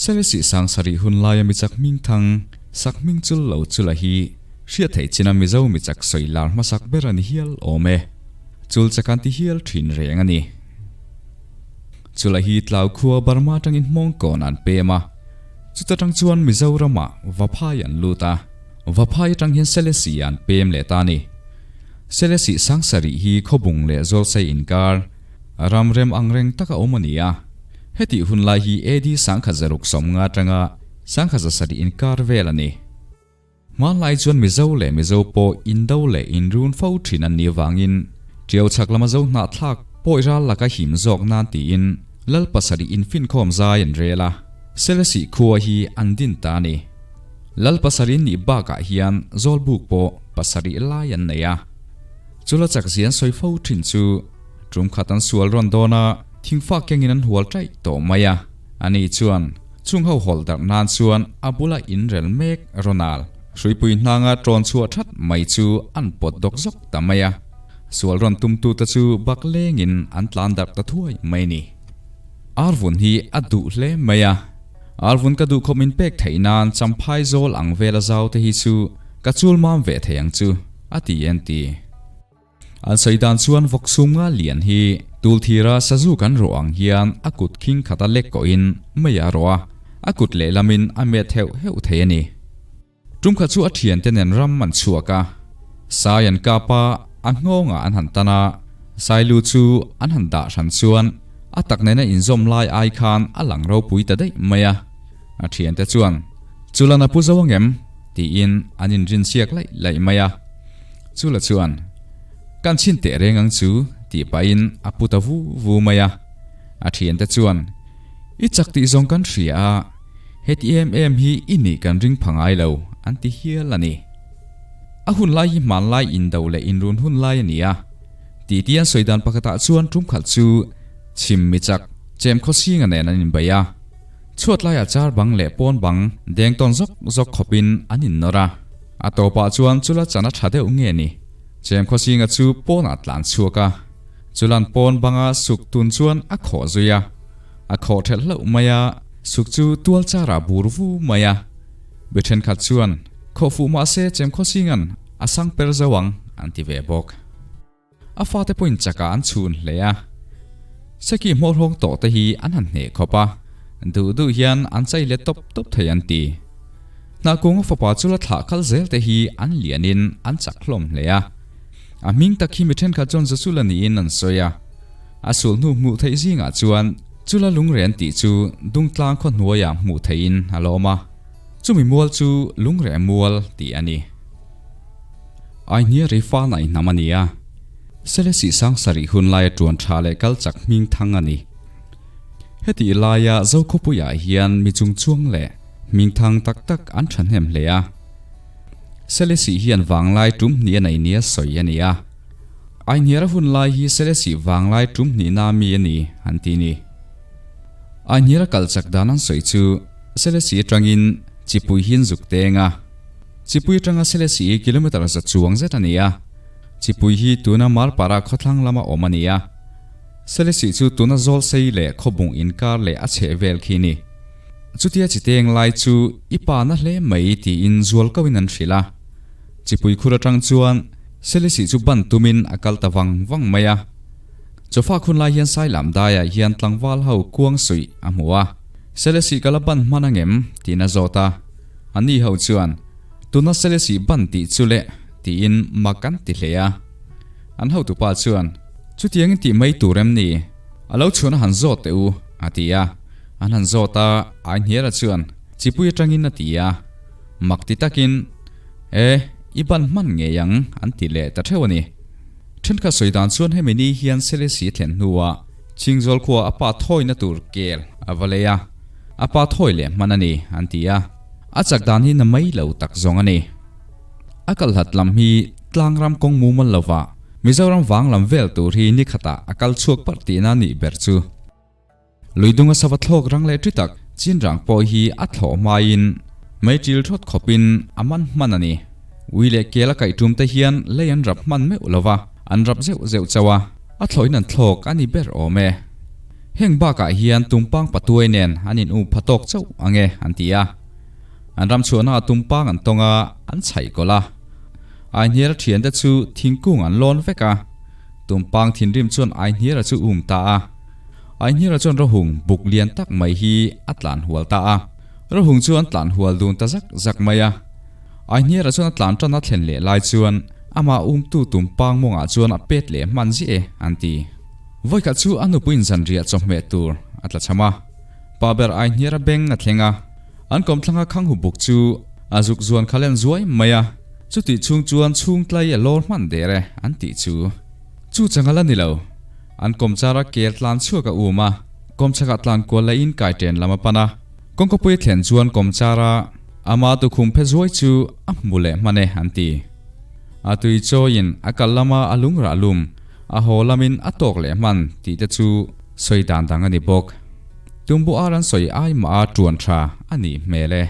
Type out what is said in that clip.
Selesih sang sarih hun laia michak hmingthang, sak hming chul lo chula hi hriat theih china Mizo michak sawi lar hmasak ber a ni hial awm e. Chul chak an ti hial thin reng a ni. Chula hi Tlau khua Burma atangin Hmawngkawn an pem a, chuta tang chuan Mizoramah Vaphai an lut a, Vaphai atang hian Selesih an pem leh ta a ni. Selesih sang sarih hi Khawbung leh Zawlsei inkar, ram rem angreng taka awm a ni a. Hetih hun lai hi AD 1650 atanga 1600 inkar vel a ni. Hmanlai chuan Mizo leh Mizo pawh indo leh inrun fo thin an nih avangin Tiau chhak lama zo hnahthlak pawi ral laka him zawk nan tiin Lal pasarih infinkhawm zai an rel a, Selesih khua hi an din ta a ni. Lal pasarih nih bakah hian Zawlbuk pawh pasarih lai an nei a. Chula chakzian sawi fo thin chu tum khat an sual rawn dawn a, Thingfak kengin an hual ṭaih tawh mai a, ani chuan chung ho hawlh darh nan chuan a bula inrel mek Ronald hruipui hnanga ṭawn chhuah ṭhat mai chu an pawt dawk zawk ta mai a, sual rawn tumtute chu bak lengin an tlan darh ta thuai mai ni. Arvun hi a duh hle mai a, Arvun ka duh khawp min pek theih nan champhai zawl ang vela zau te hi chu ka chul mam ve thei ang chu, a ti en ti. An sawi dan chuan vawk sum nga lian hi tulthira sazu kan rawh ang hian a kut khing khat a lek kawhin mei a rawh a, a kut lehlamin a met heuh heuh thei a ni. Tum khat chu a thiante nen ram an chhuak a, sai an kap a, a nghawngah an han tan a, sai lu chu an han dah hran chuan a tak nena inzawm lai ai khan a lang ropui ta daih mai a. A thiante chuan, Chulan a pu zo angem? tiin an inrinsiak laih laih mai a. Chula chuan, Kan chhin teh reng ang chu, tih pahin a pu ta vu vu mai a. A thiante chuan, I chak tih zawng kan hria a, heti em em hi i nih kan ring pha ngai lo, an ti hial a ni. A hun lai hi hmanlai indo leh inrun hun lai a ni a. Titi an sawi dan pakhatah chuan tum khat chu chhim mi chak chem khawsinga nen an inbei a. Chhuat laiah char bang leh pawn bang deng tawn zawk zawk khawpin an innawr a. A tawpah chuan chula chan a tha deuh nge ni? Chem khawsinga chu pawnah tlan chhuak a, chulan pawn banga suk tun chuan a khawh zui a. A khawh thelh hlauh mai a, suk chu tual charah bur vu mai a. Be thenkhat chuan, Khawh fuh mahse chem khawsinga'n a sang per zo ang, an ti ve bawk. A fate pawhin chakah an chhun hle a, Seki hmawlhawng tawh te hi an han hneh khawp a, duh duh hian an chai let tawp tawp thei an ti. Hnahkunga fapa chu la thlah kal zel te hi an lianin an chak hlawm hle a, a hming tak hi mi thenkhat chuan Zasula niin an sawi a, a sulhnu hmuh theih zingah chuan Chula Lungren tih chu Dungtlang khaw hnuaiah hmuh theihin a la awm a, chumi mual chu Lungreh mual tih a ni. Aihnia rei fa naih hnam a ni a, Selesih sang sarih hun laia tuan tha leh kal chak hming thang a ni. Hetih laia Zokhawpuiah hian mi chung chuang leh hming thang tak tak an thahnem hle a. Selesih hian vanglai tum hnih a nei nia sawi a ni a. Aihniara hun lai hi Selesih vanglai tum hnihna mi a ni an ti ni. Aihniara kal chak dan an sawi chu Selesih atangin chipui hi an zuk teng a. Chipui atanga Selesih hi kilometre za chuang zet a ni a, Chipui hi tuna Marpara khawthlang lama awm a ni a. Selesih chu tuna Zawlsei leh Khawbung inkar leh a chheh vel khi ni. Chutia chiteng lai chu i pa na hle mai tiin zual koin an hrilh a. Chipui khur atang chuan Selesih chu ban tumin a kal ta vang vang mai a. Chawfak hun lai hian Sailam daiah hian tlangval ho kuang suih a hmu a. Selesih ka la ban hman angem? tiin a zawt a. A ni ho chuan, Tuna Selesih ban tih chu le, tiin mak an ti hle a. An hotupa chuan, Chutiangin tih mai tur em ni? A lo chhuan a han zawt teh u, a ti a. An han zawt a, Aihniara chuan, Chipui atangin a ti a. Mak ti takin, E, i ban hman ngei ang, an ti leh ta theuh a ni. Thenkhat sawi dan chuan hemi ni hian Selesih thlen hnuah Chingzawl khua a pa thawina tur kel a va lei a. A pa thawi leh hman a ni, an ti a. A chak dan hi na mai lo tak zawng a ni. A kalhlat lam hi tlangram kawng mumal lova Mizoram vang lam vel tur hi ni khatah a kal chhuak parh tihna nih ber chu. Luidunga sava thlawk rang leh ṭi tak chin rang pawh hi a thlawh hmaiin mei ṭil thawt khawpin a man hman a ni. Ui leh kel a kaih tum te hian lei an rap hman meuh lo va, an rap zeuh zeuh chauh a, a thlawhin an thlawk a ni ber awm e. Heng bakah hian tumpang patuai nen an in up pha tawk chauh ang e an ti a. An ram chhuahnaah tumpang an tawng a, an chhaih kawlh a. Aihniara thiante chu thingkung an lawn vek a, tumpang thinrim chuan Aihniara chu um ta a. Aihniara chuan rawhung buk lian tak mai hi a tlan hual ta a. Rawhung chu an tlan hual dun ta zak zak mai a. Aihniara chuan a tlan tan a thlen leh lai chuan amah umtu tumpang mawngah chuan a pet leh hman ziah e an ti. Vawikhat chu a nupuiin zanriah chawhmeh tur a tla cham a. Pa ber Aihniara beng a thleng a. An kawmthlanga khanghu buk chu a zuk zuan kha len zuai mai a. Chutih chhung chuan chhungtlai a lawr hman der e an tih chu. Chu chang a la ni lo. An kawmchara kel tlan chhuak a um a, kawmchhakah tlan kual laiin kaiṭen lam a pan a. Kawngkawpui a thlen chuan kawmchara ama tukhum phe zuai chu a hmu leh hman e an ti. A tui chawiin a kal lama a lungrah lum, a haw lamin a tawk leh hman tih te chu sawi dan dang a ni bawk. Tumbu ar an sawi ai mah a ṭuan ṭha a nih hmel e.